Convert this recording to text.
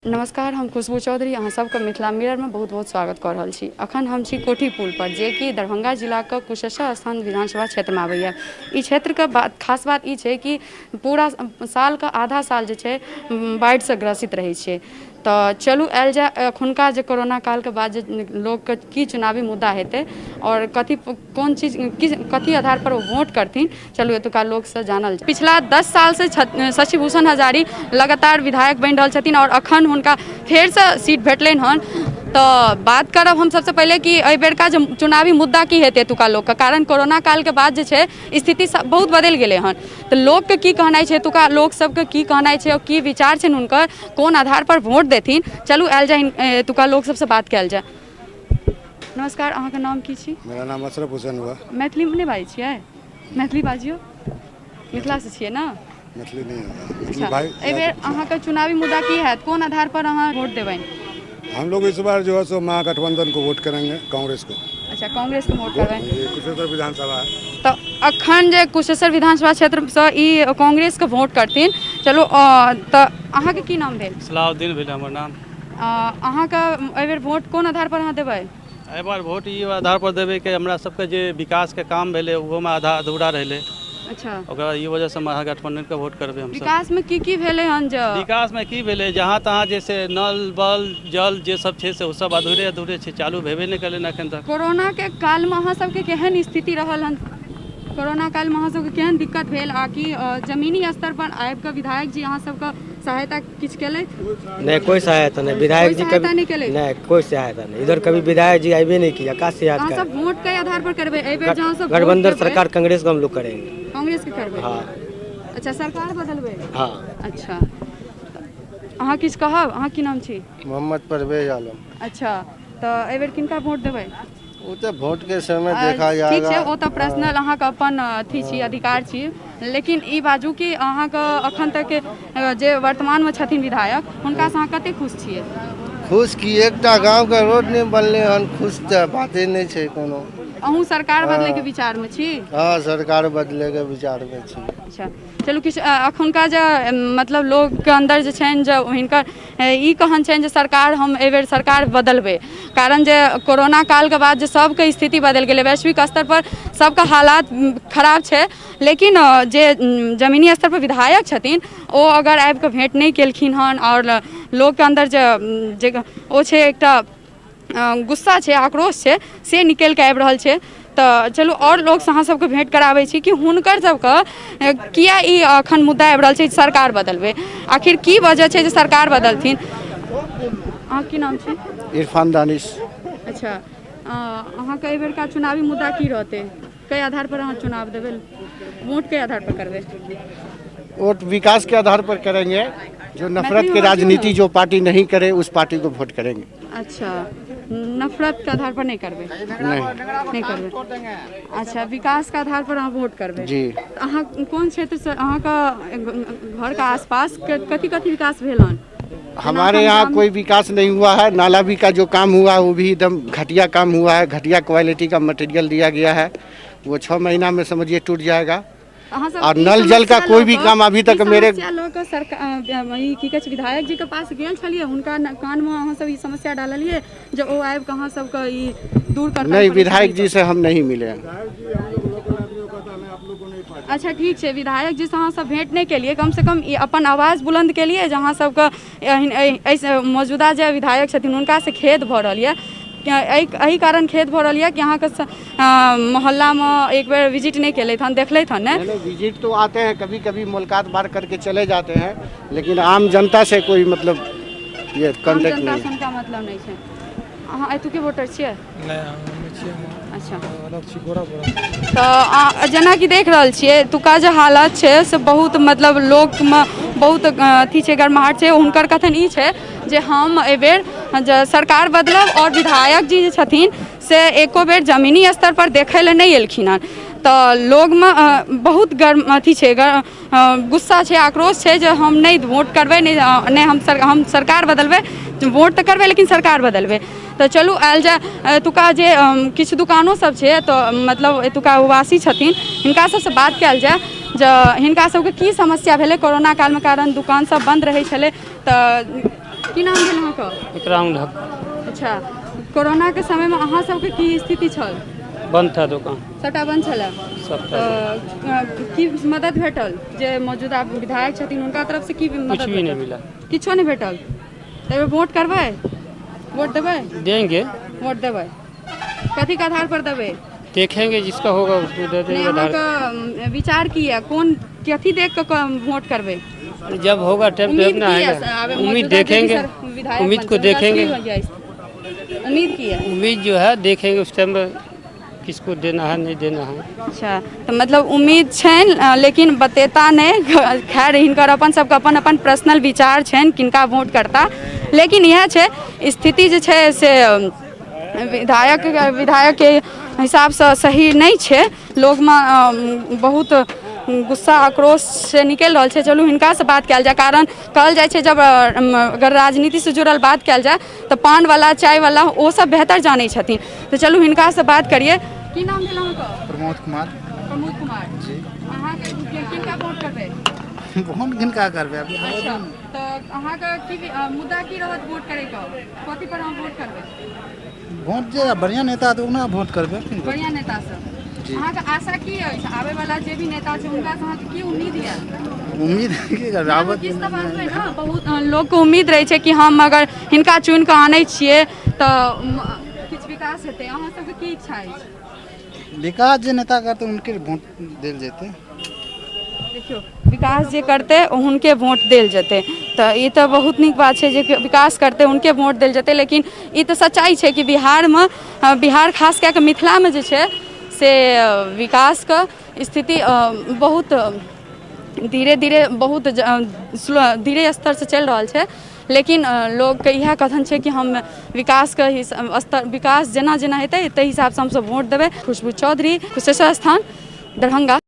नमस्कार, हम खुशबू चौधरी अहाँ सबके मिथिला मिररमे बहुत बहुत स्वागत कऽ रहल छी। अखन हम छी कोठी पुल पर, जेकि दरभंगा जिलाके कुशेश्वर स्थान विधानसभा क्षेत्रमे आबैए। ई क्षेत्रके बात, खास बात ई छै कि पूरा सालके आधा साल जे छै बाढ़िसँ ग्रसित रहै छै। तऽ चलू आयल जाय, एखुनका जे कोरोना कालके बाद जे लोकके की चुनावी मुद्दा हेतै आओर कथी कोन चीज कथी आधार पर ओ वोट करथिन, चलू एतुका लोकसँ जानल जाय। पिछला 10 सालसँ शशिभूषण हजारी लगातार विधायक बनि रहल छथिन आओर अखन हुनका फेरसँ सीट भेटलनि हन। तऽ बात करब हम सबसँ पहिले कि एहि बेरका जे चुनावी मुद्दा की हेतै एतुका लोकके, कारण कोरोना कालके बाद जे छै स्थिति बहुत बदलि गेलै हन। तऽ लोकके की कहनाइ छै, एतुका लोक सबके की कहनाइ छै आओर की विचार छनि हुनकर, कोन आधार पर वोट देथिन, चलू आयल जाय एतुका लोक सबसँ बात कयल जाय। नमस्कार, अहाँके नाम की छी? मेरा नाम अशरफ हुसैन हुआ। मैथिलीमे नहि बाजै छियै? मैथिली बाजियौ, मिथिलासँ छियै ने? मैथिली नहीं आता मैथिली। भाई, एहिबेर अहाँके चुनावी मुद्दा की हैत, कोन आधार पर अहाँ वोट देबनि? हम लोग इस बार जो है सो महागठबंधन को वोट करेंगे, कांग्रेस को। अच्छा, कांग्रेस के वोट करबै। ये कुशेश्वर विधानसभा है। तऽ अखन जे कुशेश्वर विधानसभा क्षेत्रसँ ई कांग्रेसके वोट करथिन। चलू, तऽ अहाँके की नाम भेल? सलाउद्दीन भेल हमर नाम। अहाँके एहिबेर वोट कोन आधार पर अहाँ देबै? एहि बार वोट ई आधार पर देबै कि हमरा सबके जे विकासके काम भेलै ओहोमे आधा अधूरा रहलै। ओकरा ई वजहसँ महागठबंधनके वोट करबै हमसब। विकासमे की की भेलै हन? जे विकासमे की भेलै, जहाँ तहाँ जे से नल बल जल जे सब छै से ओ सब अधूरे अधूरे छै, चालू भेबे नहि केलै एखन तक। कोरोनाके कालमे अहाँ सबके केहन स्थिति रहल हन? कोरोना कालमे अहाँ सबके केहन दिक्कत भेल आ कि जमीनी स्तर पर आबिकऽ विधायक जी अहाँ सबके सहायता किछु केलथि? नहीं, कोई सहायता नहीं विधायक जी। कोई सहायता कभी नहीं केलथि? नहीं, कोई सहायता नहीं। इधर कभी विधायक जी आबे नहीं किया का सहायता। अहाँ सब वोट के आधार पर करबै एहि बेर जहाँ सब वोट गठबंधन देबै, सरकार कांग्रेस को हम लोग करेंगे। कांग्रेस के करबै? हाँ। अच्छा, सरकार बदलबै? हाँ। अच्छा, अहाँ किछु कहब? अहाँ की नाम छी? मोहम्मद परवेज आलम। अच्छा, तऽ एहि बेर किनका वोट देबै? वो तो वोट के समय देखा ठीक जाएगा। छै, ओ तऽ पर्सनल अहाँके अपन अथी छी, अधिकार छी, लेकिन ई बाजू कि अहाँके अखन तक जे वर्तमानमे छथिन विधायक, हुनकासँ अहाँ कतेक खुश छियै? खुश की, एकटा गांव के रोड नहीं बनले हन, खुश तऽ बाते नहीं छै कोनो। अहूँ सरकार बदलैके विचारमे छी? हाँ, सरकार बदले के विचार में छी। अच्छा, चलू, किछु एखुनका जे मतलब लोकके अन्दर जे छनि जे हिनकर ई कहन छनि जे सरकार, हम एहिबेर सरकार बदलबै, कारण जे कोरोना कालके बाद जे सबके स्थिति बदलि गेलै, वैश्विक स्तर पर सबके हालात खराब छै, लेकिन जे जमीनी स्तर पर विधायक छथिन ओ अगर आबि कऽ भेँट नहि केलखिन हन आओर लोकके अन्दर जे जे ओ छै, एकटा गुस्सा छै, आक्रोश छै, से निकलि कऽ आबि रहल छै। तऽ चलू, आओर लोकसँ अहाँ सबके भेँट कराबै छी कि हुनकर सबके किया ई अखन मुद्दा आबि रहल छै सरकार बदलबै, आखिर की वजह छै जे सरकार बदलथिन। अहाँ की नाम छी? इरफान दानिश। अच्छा, अहाँके एहि बेरका चुनावी मुद्दा की रहतै? कै आधार पर अहाँ चुनाव देबै, वोट कै आधार पर करबै? वोट विकास के आधार पर करेंगे। जो नफरत मैथिली की में राजनीति जो पार्टी नहीं करे, उस पार्टी को वोट करेंगे। अच्छा, नफरत के आधार पर नहीं करबै? नहीं। नहीं करबै। अच्छा, विकास के आधार पर अहाँ वोट करबै? जी। तऽ अहाँ कोन क्षेत्रसँ, अहाँके घरके आसपास कथी कथी विकास भेल हन? हमारे यहाँ कोई विकास नहीं हुआ है। नाला भी का जो काम हुआ है वो भी एकदम घटिया काम हुआ है। घटिया क्वालिटी का मटेरियल दिया गया है, वो 6 महीना में समझिए टूट जाएगा। अहाँ सब और ई नल जल का समस्या कोई भी लऽ कऽ- काम अभी तक ई मेरे- समस्या लऽ कऽ सरकार ई की कहै छै, विधायक जी के पास गेल छलियै? हुनका कानमे अहाँ सब ई समस्या डाललियै जे ओ आबि कऽ अहाँ सबके ई दूर करतनि नहीं। परेशानी? विधायक जी से हम नहीं मिले हैं। अच्छा, ठीक छै। विधायक जी से अहाँ सब भेंट नहि केलियै, कम से कम ई अपन आवाज बुलंद केलियै जे अहाँ सबके एहि मौजूदा जे विधायक छथिन हुनका से खेद भऽ रहल यऽ। एहि एहि कारण खेद भऽ रहल यऽ कि अहाँके मोहल्लामे एक बेर विजिट नहि केलथि हन, देखलथि हन नहि? नहीं, विजिट तो आते हैं, कभी कभी मुलाकात बार करके चले जाते हैं, लेकिन आम जनता से कोई मतलब ये आम कांटेक्ट जनता नहीं। से हुनका मतलब नहि छै। अहाँ एतुके वोटर छियै? नहि, हम छियै अलग छी, गोरा बोरा। तऽ जेनाकि देख रहल छियै, एतुका जे हालत छै से बहुत मतलब लोकमे बहुत अथी छै, गर्माहट छै। हुनकर कथन ई छै जे हम एहिबेर जे सरकार बदलब आओर विधायक जी जे छथिन से एको बेर जमीनी स्तर पर देखै लए नहि एलखिन हन। तऽ लोगमे बहुत गर्म अथी छै, गुस्सा छै, आक्रोश छै जे हम नहि वोट करबै, नहि नहि, हम सरकार बदलबै। वोट तऽ करबै लेकिन सरकार बदलबै। तऽ चलू आयल जाय, एतुका जे किछु दुकानो सब छै, तऽ मतलब एतुका वासी छथिन, हिनका सबसँ बात कयल जाय जे हिनका सबके की समस्या भेलै कोरोना कालमे, कारण दुकान सब बन्द रहै छलै। तऽ की नाम भेल अहाँके? इकराम हक। अच्छा, कोरोनाके समयमे अहाँ सबके की स्थिति छल? बंद था दुकान। सबटा बंद छलै? सबटा। तऽ की मदद भेटल? जे मौजूदा विधायक छथिन, हुनका तरफ से की मदद? कुछ भी नहीं भेटल? मिला। किछो नहि भेटल? तऽ एहिबेर वोट करबै? वोट देबै? देंगे। वोट देबै? कथीके आधार पर देबै? देखेंगे, जिसका होगा उसको दे नहि, देंगे आधार। अहाँके विचार की यऽ? कोन कथी देख कऽ वोट करबै? जब होगा टाइम तो उम्मीद अपना की है? आएगा। आबे उम्मीद मौजूदा जे भी देखेंगे। सर विधायक उम्मीद को बनतै, हुनका देखेंगे। की होइए? उम्मीद की है? उम्मीद जो है, देखेंगे उस टाइम में किसको देना है, नहीं देना है। अच्छा, तऽ मतलब उम्मीद छनि, लेकिन बतेता नहि। खैर, हिनकर अपन सबके अपन अपन पर्सनल विचार छनि किनका वोट करता, लेकिन इएह छै स्थिति जे छै से विधायकके हिसाबसँ सही नहि छै। लोकमे बहुत गुस्सा, आक्रोश से निकलि रहल छै। चलू, हिनकासँ बात कयल जाय, कारण कहल जाइ छै जब अगर राजनीतिसँ जुड़ल बात कयल जाय तऽ पानवला, चायवला, ओ सब बेहतर जानै छथिन। तऽ चलू, हिनकासँ बात करियै। की नाम भेल अहाँके? प्रमोद कुमार। प्रमोद कुमार। जी। अहाँके किनका वोट करबै? वोट किनका करबै अभी? अच्छा, तऽ अहाँके की मुद्दा की रहत वोट करैके? कथी पर अहाँ वोट करबै? वोट जे बढ़िआँ नेता तऽ ओना वोट करबै। बढ़िआँ नेतासँ। जी। अहाँके आशा की अछि? आबै वाला जे भी नेता छै, हुनकासँ अहाँके की उम्मीद यऽ? उम्मीद की करबै आब? किछु तऽ बाजबै ने। बहुत लोकके उम्मीद रहै छै कि हम अगर हिनका चुनि कऽ आनै छियै तऽ किछु विकास हेतै। अहाँ सबके की इच्छा अछि? विकास जे नेता करतै, उनके वोट देल जेतै। देखियौ, विकास जे करतै, हुनके वोट देल जेतै। तऽ ई तऽ बहुत नीक बात छै जे विकास करतै, हुनके वोट देल जेतै। लेकिन ई तऽ सच्चाइ छै कि बिहारमे, बिहार खास कए कऽ मिथिलामे जे छै से विकासके स्थिति बहुत धीरे धीरे, बहुत स्लो, धीरे स्तरसँ चलि रहल छै। लेकिन लोकके इएह कथन छै कि हम विकासके स्तर, विकास जेना जेना हेतै, ताहि हिसाबसँ हमसभ वोट देबै। खुशबू चौधरी, कुशेश्वर स्थान, दरभंगा।